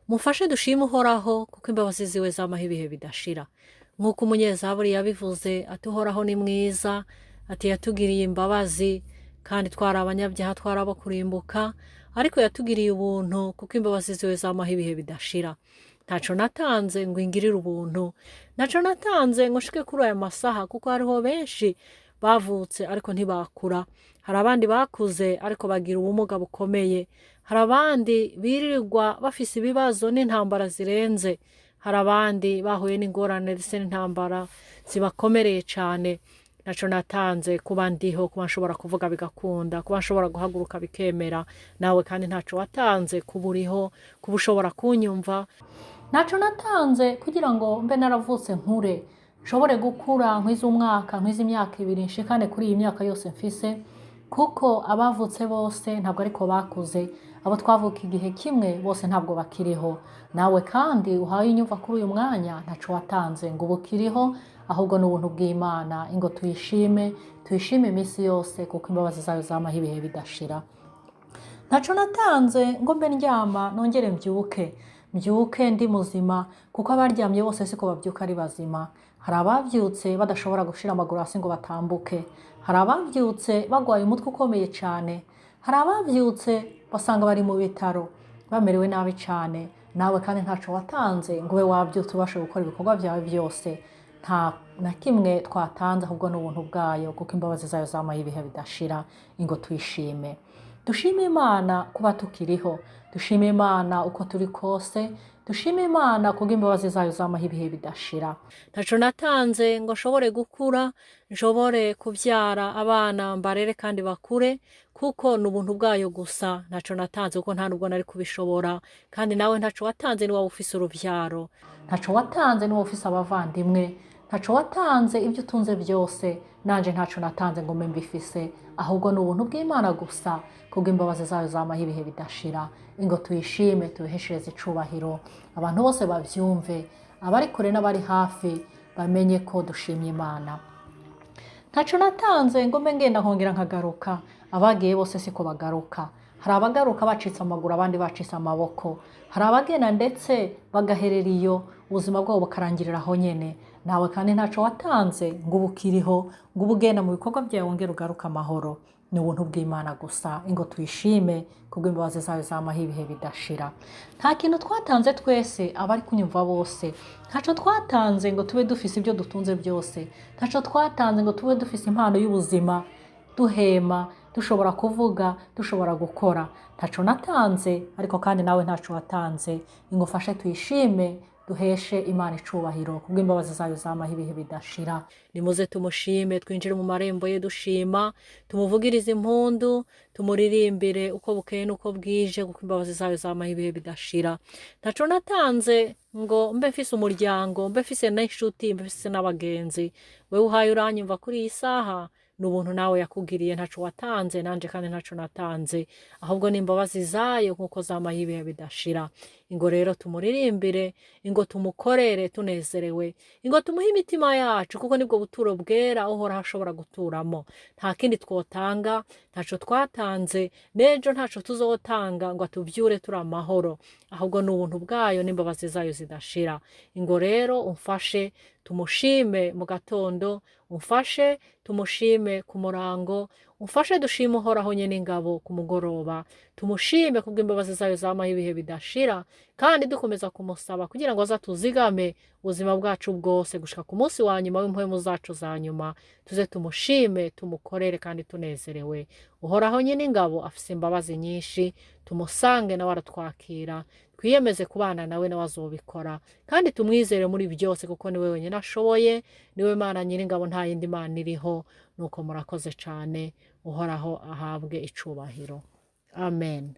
Mufashe dushime Uhoraho, kuko imbabazi ziwe zamaho ibihe bidashira. Nk'uko umunyezaburi yabivuze ati: "Uhoraho ni mwiza," ati: "Yatugiriye imbabazi kandi twari abanyabyaha, twari abo kurimbuka, ariko yatugiriye ubuntu kuko imbabazi ziwe zamaho ibihe bidashira." Ntaco natanze ngo ingirire ubuntu, ntaco natanze ngo nshike kuri aya masaha, kuko hariho benshi bavutse ariko ntibakura. Hari abandi bakuze ariko bagira ubumuga bukomeye. Hari abandi birirwa bafise ibibazo n'intambara zirenze. Hari abandi bahuye n'ingorane ndetse n'intambara zibakomereye cane. Ntaco natanze kuba ndiho, kuba nshobora kuvuga bigakunda, kuba nshobora guhaguruka bikemera. Nawe kandi ntaco watanze kuba uriho, kuba ushobora kunyumva. Ntaco natanze kugira ngo mbe naravutse, nkure, nshobore gukura, nkwize umwaka, nkwize imyaka 2, nshikane kuri iyi myaka yose mfise, kuko abavutse bose ntabwo ariko bakuze. Abo twavuka igihe kimwe bose ntabwo bakiriho. Nawe kandi uhaye unyumva kuri uyu mwanya, ntaco watanze ngo ubu ukiriho, ahubwo ni ubuntu bw'Imana. Ingo tuyishime, tuyishime iminsi yose, kuko imbabazi zayo zamaho ibihe bidashira. Ntaco natanze ngo mbe ndyama nongere mbyuke, mbyuke ndi muzima, kuko abaryamye bose siko babyuka ari bazima. Hari abavyutse badashobora gushira amaguru hasi ngo batambuke. Hari abavyutse bagwaye umutwe ukomeye cane. Hari abavyutse basanga bari mu bitaro bamerewe nabi cane. Nawe kandi ntaco watanze ngo ube wavyutse, ubashe gukora ibikorwa vyawe byose. Nta na kimwe twatanze, ahubwo ni ubuntu bwayo, kuko imbabazi zayo zamaho ibihe bidashira. Ingo tuyishime, dushime Imana kuba tukiriho, dushime Imana uko turi kose, dushime Imana kubwo imbabazi zayo zamaho ibihe bidashira. Ntaco natanze ngo nshobore gukura, nshobore kubyara abana, mbarere kandi bakure, kuko ni ubuntu bwayo gusa. Ntaco natanze kuko nta nubwo nari kubishobora. Kandi nawe ntaco watanze niwaba ufise uruvyaro, ntaco watanze niwaba ufise abavandimwe, ntaco watanze ibyo utunze byose. Nanje ntaco natanze ngo mbe mbifise, ahubwo ni ubuntu bw'Imana gusa, kubwo imbabazi zayo zamaho ibihe bidashira. Ingo tuyishime, tubiheshereze icubahiro, abantu bose bavyumve, abari kure n'abari hafi bamenye ko dushimye Imana. Ntaco natanze ngo mbe ngenda nkongera nkagaruka. Abagiye bose siko bagaruka. Hari abagaruka bacitse amaguru, abandi bacitse amaboko. Hari abagenda ndetse bagaherera iyo, ubuzima bwabo bukarangirira aho nyene. Nawe kandi ntaco watanze ngo ubu ukiriho, ngo ubu ugenda mu bikorwa byawe wongere ugaruke amahoro. Ni ubuntu bw'Imana gusa. Ingo tuyishime kubwo imbabazi zayo zamaho ibihe bidashira. Nta kintu twatanze twese, abari kunyumva bose. Ntaco twatanze ngo tube dufise ibyo dutunze byose. Ntaco twatanze ngo tube dufise impano y'ubuzima, duhema, dushobora kuvuga, dushobora gukora. Ntaco natanze, ariko kandi nawe ntaco watanze. Ingufashe tuyishime, duheshe Imana icubahiro kubw'imbabazi zayo zamaho ibihe bidashira. Nimuze tumushime, twinjire mu marembo ye dushima, tumuvugirize impundu, tumuririmbire uko bukeye n'uko bwije, kuko imbabazi zayo zamaho ibihe bidashira. Ntaco natanze ngo mbe mfise umuryango, mbe mfise n'inshuti, mbe mfise n'abagenzi. Wewe uhaye uranyumva kuri iyi saha, ni ubuntu nawe yakugiriye. Ntaco watanze, nanje kandi ntaco natanze, ahubwo ni imbabazi zayo nkuko zamaho ibihe bidashira. Ingo rero tumuririmbire, ingo tumukorere tunezerewe, ingo tumuhe imitima yacu, kuko nibwo buturo bwera Uhoraho ashobora guturamo. Nta kindi twotanga, ntaco twatanze, n'ejo ntaco tuzotanga ngo atuvyure turi amahoro, ahubwo ni ubuntu bwayo n'imbabazi zayo zidashira. Ingo rero umfashe tumushime mu gatondo, umfashe tumushime ku murango, umfashe dushime Uhoraho nyene ingabo ku mugoroba. Tumushime kubw'imbabazi zayo zamaho ibihe bidashira, kandi dukomeza kumusaba kugira ngo azatuzigame ubuzima bwacu bwose gushika ku munsi wa nyuma w'impwemu zacu za nyuma. Tuze tumushime, tumukorere kandi tunezerewe. Uhoraho nyene ingabo afise imbabazi nyinshi. Tumusange nawe aratwakira. Twiyemeze kubana nawe, nawe azobikora, kandi tumwizere muri byose, kuko niwe wenyine ashoboye, niwe Mana nyiringabo, nta yindi mana iriho. Nuko murakoze cane. Uhoraho ahabwe icubahiro. Amen.